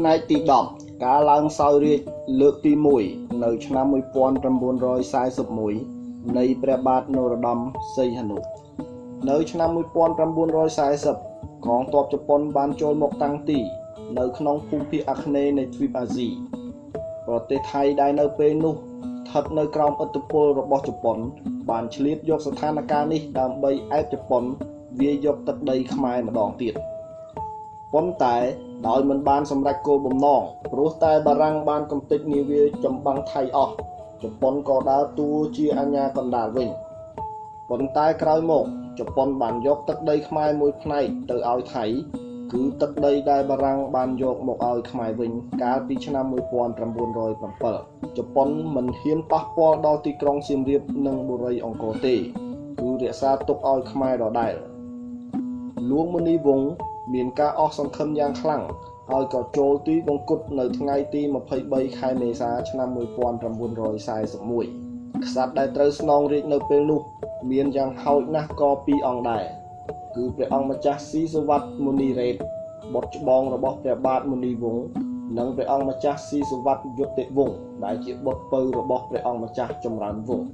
ផ្នែកទី10ការឡើងសោយរាជ្យលើកទី1នៅឆ្នាំ1941នៃព្រះបាទនរោត្តមសីហនុនៅឆ្នាំ1940កងទ័ពជប៉ុនបានចូលមកតាំងទីនៅក្នុងភូមិភាគអាគ្នេយ៍នៃទ្វីបអាស៊ីប្រទេសថៃដែលនៅពេលនោះស្ថិតនៅក្រោមឥទ្ធិពលរបស់ជប៉ុនបានឆ្លៀតយកស្ថានភាពនេះដើម្បីអែបជប៉ុនវាយយកទឹកដីខ្មែរម្ដងទៀតប៉ុន្តែដោយមិនបានសម្រេចគោលបំណងព្រោះតែបារាំងបានកំទេចនាវាចម្បាំងថៃអស់ជប៉ុនក៏ដើរតួជាអាជ្ញាកណ្ដាលវិញប៉ុន្តែក្រោយមកជប៉ុនបានយកទឹកដីខ្មែរមួយផ្នែកទៅឲ្យថៃគឺទឹកដីដែលបារាំងបានយកមកឲ្យខ្មែរវិញកាលពីឆ្នាំ1907ជប៉ុនមិនហ៊ានប៉ះពាល់ដល់ទីក្រុងសៀមរាបនិងបុរីអង្គរទេគឺរក្សាទុកឲ្យខ្មែរដដែលលួងមុនីវង្សមានការអស់សង្ឃឹមយ៉ាងខ្លាំងហើយក៏ចូលទីវង្គតនៅថ្ងៃទី23ខែមេសាឆ្នាំ1941ក្សត្រដែលត្រូវស្នងរាជ្យនៅពេលនោះមានយ៉ាងហោចណាស់ក៏ពីរអង្គដែរគឺព្រះអង្គម្ចាស់ស៊ីសុវត្ថិមុនីរ៉េតបុត្រច្បងរបស់ព្រះបាទមុនីវង្សនិងព្រះអង្គម្ចាស់ស៊ីសុវត្ថិយុត្តិវង្សដែលជាបុត្រពៅរបស់ព្រះអង្គម្ចាស់ចម្រើនវង្ស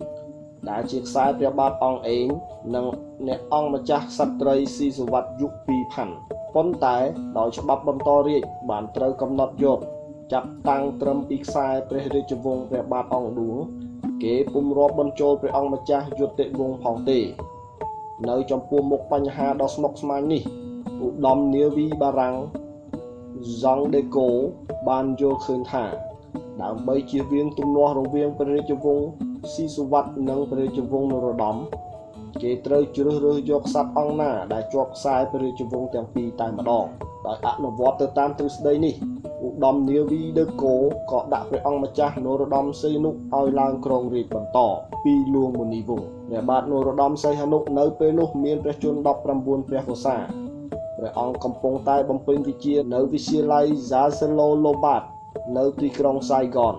ដែលជាខ្សែព្រះបាទអង្គឯងនិងអ្នកអង្គម្ចាស់ក្សត្រីស៊ីសុវត្ថិយុ2000ប៉ុន្តែដោយច្បាប់បន្តរាជ្យបានត្រូវកំណត់យកចាប់តាំងត្រឹមពីខ្សែព្រះរាជវង្សព្រះបាទអង្គឌួងគេពុំរាប់បញ្ចូលព្រះអង្គម្ចាស់យុត្តិវង្សផងទេនៅចំពោះមុខបញ្ហាដ៏ស្មុគស្មាញនេះឧត្តមនាវីបារាំងហ្សង់ដេកូបានយល់ឃើញថាដើម្បីជៀសវាងទំនាស់រវាងព្រះរាជវង្សស៊ីសុវត្ថិនិងព្រះរាជវង្សនរោត្តមគេត្រូវជ្រើសរើសយកក្សត្រអង្គណាដែលជាប់ខ្សែព្រះរាជវង្សទាំងពីរតែម្ដងដោយអនុវត្តទៅតាមទ្រឹស្ដីនេះឧត្តមនាវីដេកូក៏ដាក់ព្រះអង្គម្ចាស់នរោត្តមសីហនុឲ្យឡើងគ្រងរាជ្យបន្តពីលួងមុនីវង្សព្រះបាទនរោត្តមសីហនុនៅពេលនោះមានព្រះជន្ម19ព្រះវស្សាព្រះអង្គកំពុងតែបំពេញវិជ្ជានៅវិទ្យាល័យហ្សាសេឡូឡូបាតនៅទីក្រុងសៃហ្គន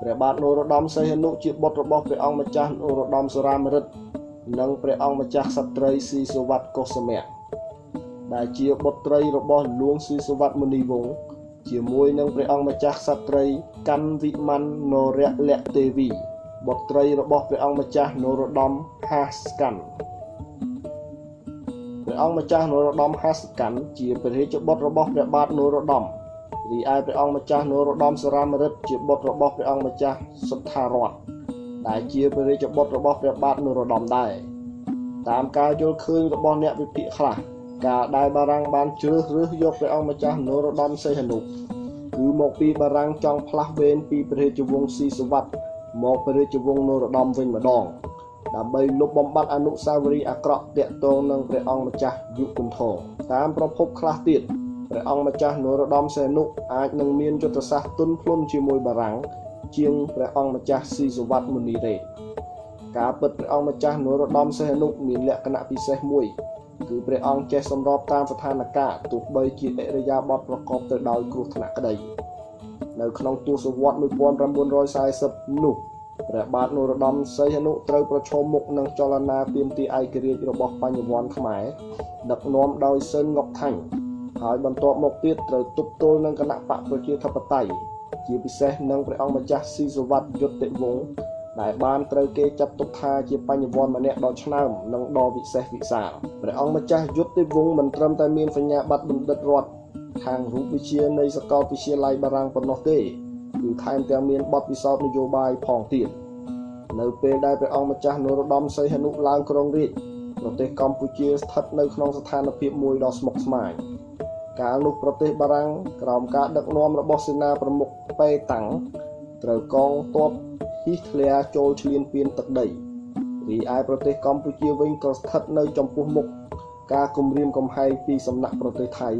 ព្រះបាទនរោត្តមសីហនុជាបុត្ររបស់ព្រះអង្គម្ចាស់នរោត្តមសុរាម្រិតនិងព្រះអង្គម្ចាស់ក្សត្រីស៊ីសុវត្ថិកុសមៈដែលជាបុត្រីរបស់លួងស៊ីសុវត្ថិមុនីវង្សជាមួយនឹងព្រះអង្គម្ចាស់ក្សត្រីកាន់វិមាននរលក្ខទេវីបុត្រីរបស់ព្រះអង្គម្ចាស់នរោត្តមហាស្កាន់ព្រះអង្គម្ចាស់នរោត្តមហាស្កាន់ជាព្រះរាជបុត្ររបស់ព្រះបាទនរោត្តមរីឯព្រះអង្គម្ចាស់នរោត្តមសុរាម្រិតជាបុត្ររបស់ព្រះអង្គម្ចាស់សុទ្ធារតដែលជាព្រះរាជបុត្ររបស់ព្រះបាទនរោត្តមដែរតាមការយល់ឃើញរបស់អ្នកវិភាគខ្លះការដែលបារាំងបានជ្រើសរើសយកព្រះអង្គម្ចាស់នរោត្តមសីហនុគឺមកពីបារាំងចង់ផ្លាស់វេនពីព្រះរាជវង្សស៊ីសុវត្ថិមកព្រះរាជវង្សនរោត្តមវិញម្ដងដើម្បីលុបបំបាត់អនុស្សាវរីយ៍អាក្រក់ទាក់ទងនឹងព្រះអង្គម្ចាស់យុគន្ធរតាមប្រភពខ្លះទៀតព្រះអង្គម្ចាស់នរោត្តមសីហនុអាចនឹងមានយុទ្ធសាស្ត្រទន់ភ្លន់ជាមួយបារាំងជាងព្រះអង្គម្ចាស់ស៊ីសុវត្ថិមុនីរ៉េតការពិតព្រះអង្គម្ចាស់នរោត្តមសីហនុមានលក្ខណៈពិសេសមួយគឺព្រះអង្គចេះសម្របតាមស្ថានភាពទោះបីជាឥរិយាបថប្រកបទៅដោយគ្រោះថ្នាក់ក្តីនៅក្នុងទសវត្សរ៍1940នោះព្រះបាទនរោត្តមសីហនុត្រូវប្រឈមមុខនឹងចលនាទាមទារឯករាជ្យរបស់បញ្ញវន្តខ្មែរដឹកនាំដោយសឺនងុកថាញ់ហើយបន្ទាប់មកទៀតត្រូវទប់ទល់នឹងគណៈបកប្រជាធិបតេយ្យជាពិសេសនឹងព្រះអង្គម្ចាស់ស៊ីសុវត្ថិយុត្តិវង្សដែលបានត្រូវគេចាត់ទុកថាជាបញ្ញវន្តម្នាក់ដ៏ឆ្នើមនិងដ៏វិសេសវិសាលព្រះអង្គម្ចាស់យុត្តិវង្សមិនត្រឹមតែមានសញ្ញាបត្របណ្ឌិតរដ្ឋខាងរូបវិទ្យានៃសាកលវិទ្យាល័យបារាំងប៉ុណ្ណោះទេគឺថែមទាំងមានបទពិសោធន៍នយោបាយផងទៀតនៅពេលដែលព្រះអង្គម្ចាស់នរោត្តមសីហនុឡើងគ្រងរាជ្យប្រទេសកម្ពុជាស្ថិតនៅក្នុងស្ថានភាពមួយដ៏ស្មុគស្មាញកាលនោះប្រទេសបារាំងក្រោមការដឹកនាំរបស់សេនាប្រមុខប៉េតាំងត្រូវកងទ័ពហ៊ីធ្លាចូលឈ្លានពានទឹកដីរីឯប្រទេសកម្ពុជាវិញក៏ស្ថិតនៅចំពោះមុខការគំរាមកំហែងពីសំណាក់ប្រទេសថៃ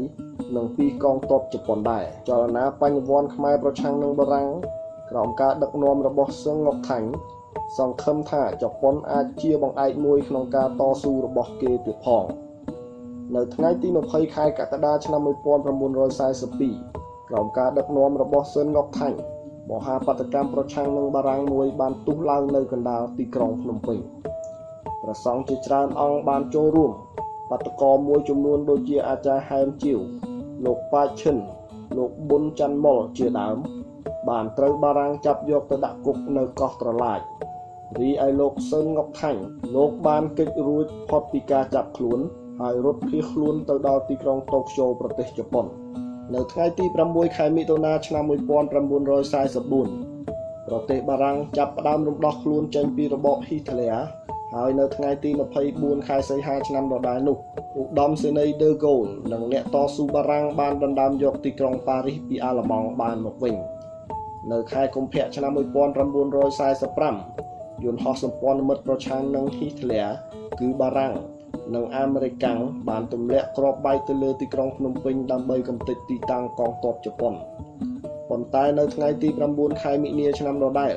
និងពីកងទ័ពជប៉ុនដែរចលនាបញ្ញវន្តខ្មែរប្រឆាំងនឹងបារាំងក្រោមការដឹកនាំរបស់សឹងងុកថាញ់សង្ឃឹមថាជប៉ុនអាចជាបង្អែកមួយក្នុងការតស៊ូរបស់គេទៀតផងនៅថ្ងៃទី20ខែកក្កដាឆ្នាំ1942ក្រោមការដឹកនាំរបស់សឺនងុកថាញ់មហាបាតុកម្មប្រឆាំងនឹងបារាំងមួយបានទុះឡើងនៅកណ្ដាលទីក្រុងភ្នំពេញព្រះសង្ឃជាច្រើនអង្គបានចូលរួមបាតុករមួយចំនួនដូចជាអាចារ្យហែមជាវលោកប៉ាឈិន លោកប៊ុនច័ន្ទមុលជាដើមបានត្រូវបារាំងចាប់យកទៅដាក់គុកនៅកោះត្រឡាចរីឯលោកសឺនងុកថាញ់លោកបានគេចរួចផុតពីការចាប់ខ្លួនហើយរត់ភៀសខ្លួនទៅដល់ទីក្រុងតូក្យូប្រទេសជប៉ុននៅថ្ងៃទី6ខែមិថុនាឆ្នាំ1944ប្រទេសបារាំងចាប់ផ្ដើមរំដោះខ្លួនចេញពីរបបហ៊ីត្លែហើយនៅថ្ងៃទី24ខែសីហាឆ្នាំដដែលនោះឧត្តមសេនីយ៍ដឺហ្គោលនិងអ្នកតស៊ូបារាំងបានដណ្ដើមយកទីក្រុងប៉ារីសពីអាល្លឺម៉ង់បានមកវិញនៅខែកុម្ភៈឆ្នាំ1945យន្តហោះសម្ព័ន្ធមិត្តប្រឆាំងនឹងហ៊ីត្លែគឺបារាំងនិងអាមេរិកកាំងបានទម្លាក់គ្រាប់បែកទៅលើទីក្រុងភ្នំពេញដើម្បីកម្ទេចទីតាំងកងទ័ពជប៉ុនប៉ុន្តែនៅថ្ងៃទី9ខែមិនិនាឆ្នាំដដែល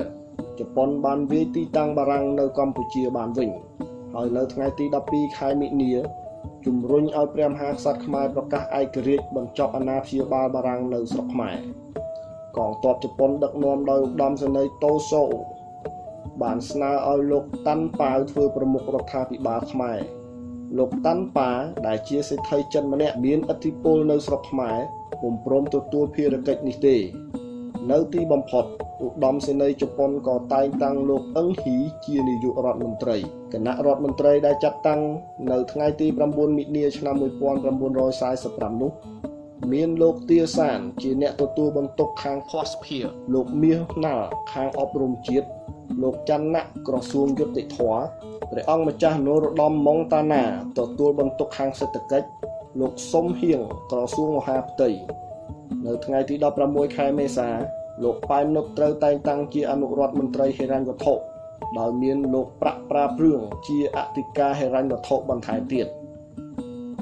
ជប៉ុនបានវាយទីតាំងបារាំងនៅកម្ពុជាបានវិញហើយនៅថ្ងៃទី12ខែមិនិនាជំរុញឲ្យព្រះមហាក្សត្រខ្មែរប្រកាសឯករាជ្យបញ្ចប់អាណាព្យាបាលបារាំងនៅស្រុកខ្មែរកងទ័ពជប៉ុនដឹកនាំដោយឧត្តមសេនីយ៍តូសូបានស្នើឲ្យលោកតាន់ប៉ាវធ្វើប្រមុខរដ្ឋាភិបាលខ្មែរលោកតាន់ប៉ាដែលជាសេដ្ឋីចិនម្នាក់មានឥទ្ធិពលនៅស្រុកខ្មែរពុំព្រមទទួលភារកិច្ចនេះទេនៅទីបំផុតឧត្តមសេនីយ៍ជប៉ុនក៏តែងតាំងលោកអឹងហ៊ីជានាយករដ្ឋមន្ត្រីគណៈរដ្ឋមន្ត្រីដែលចាត់តាំងនៅថ្ងៃទី9មិនិនាឆ្នាំ1945នោះមានលោកទាសានជាអ្នកទទួលបន្ទុកខាងភស្តុភារលោកមាសណាល់ខាងអប់រំជាតិលោកច័ន្ទៈក្រសួងយុត្តិធម៌ព្រះអង្គម្ចាស់នរោត្តមម៉ុងតាណាទទួលបន្ទុកខាងសេដ្ឋកិច្ចលោកសុំហៀងក្រសួងមហាផ្ទៃនៅថ្ងៃទី16ខែមេសាលោកប៉ែននុតត្រូវតែងតាំងជាអនុរដ្ឋមន្ត្រីហិរញ្ញវត្ថុដោយមានលោកប្រាក់ប្រាព្រឿងជាអធិការហិរញ្ញវត្ថុបន្ថែមទៀត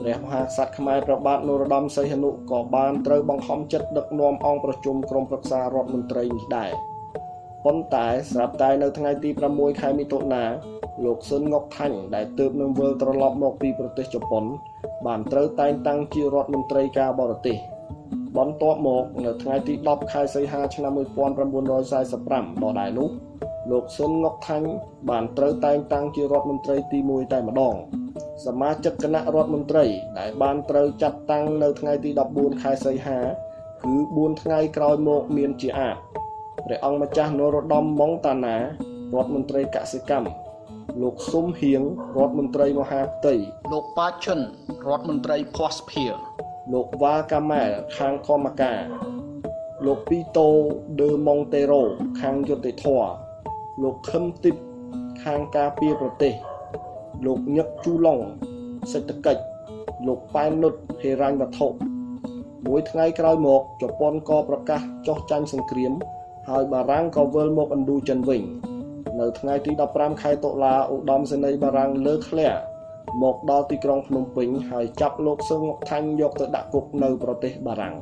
ព្រះមហាក្សត្រខ្មែរព្រះបាទនរោត្តមសីហនុក៏បានត្រូវបង្ខំចិត្តដឹកនាំអង្គប្រជុំក្រុមប្រឹក្សារដ្ឋមន្ត្រីនេះដែរប៉ុន្តែស្រាប់តែនៅថ្ងៃទី6ខែមិថុនាលោកស៊ុនងុកថាញ់ដែលទើបនឹងវិលត្រឡប់មកពីប្រទេសជប៉ុនបានត្រូវតែងតាំងជារដ្ឋមន្ត្រីការបរទេសបន្ទាប់មកនៅថ្ងៃទី10ខែសីហាឆ្នាំ1945ដដែលនោះលោកស៊ុនងុកថាញ់បានត្រូវតែងតាំងជារដ្ឋមន្ត្រីទី1តែម្ដងសមាជិកគណៈរដ្ឋមន្ត្រីដែលបានត្រូវចាត់តាំងនៅថ្ងៃទី14ខែសីហាគឺ4ថ្ងៃក្រោយមកមានជាអាទិព្រះអង្គម្ចាស់នរោត្តមម៉ុងតាណារដ្ឋមន្ត្រីកសិកម្មលោកសុំហៀងរដ្ឋមន្ត្រីមហាផ្ទៃលោកប៉ាឈុនរដ្ឋមន្ត្រីភស្តុភារលោកវ៉ាកាម៉ែលខាងធម្មការលោកពីតូដឺម៉ុងតេរ៉ូខាងយុត្តិធម៌លោកខឹមទីបខាងការពារប្រទេសលោកញឹកជូឡុងសេដ្ឋកិច្ចលោកប៉ែននុតហិរញ្ញវត្ថុមួយថ្ងៃក្រោយមកជប៉ុនក៏ប្រកាសចុះចាញ់សង្គ្រាមហើយបារាំងក៏វិលមកឥណ្ឌូចិនវិញនៅថ្ងៃទី15ខែតុលាឧត្តមសេនីយ៍បារាំងលើក្លែមកដល់ទីក្រុងភ្នំពេញហើយចាប់លោកសឹងងុកថាញ់យកទៅដាក់គុកនៅប្រទេសបារាំង។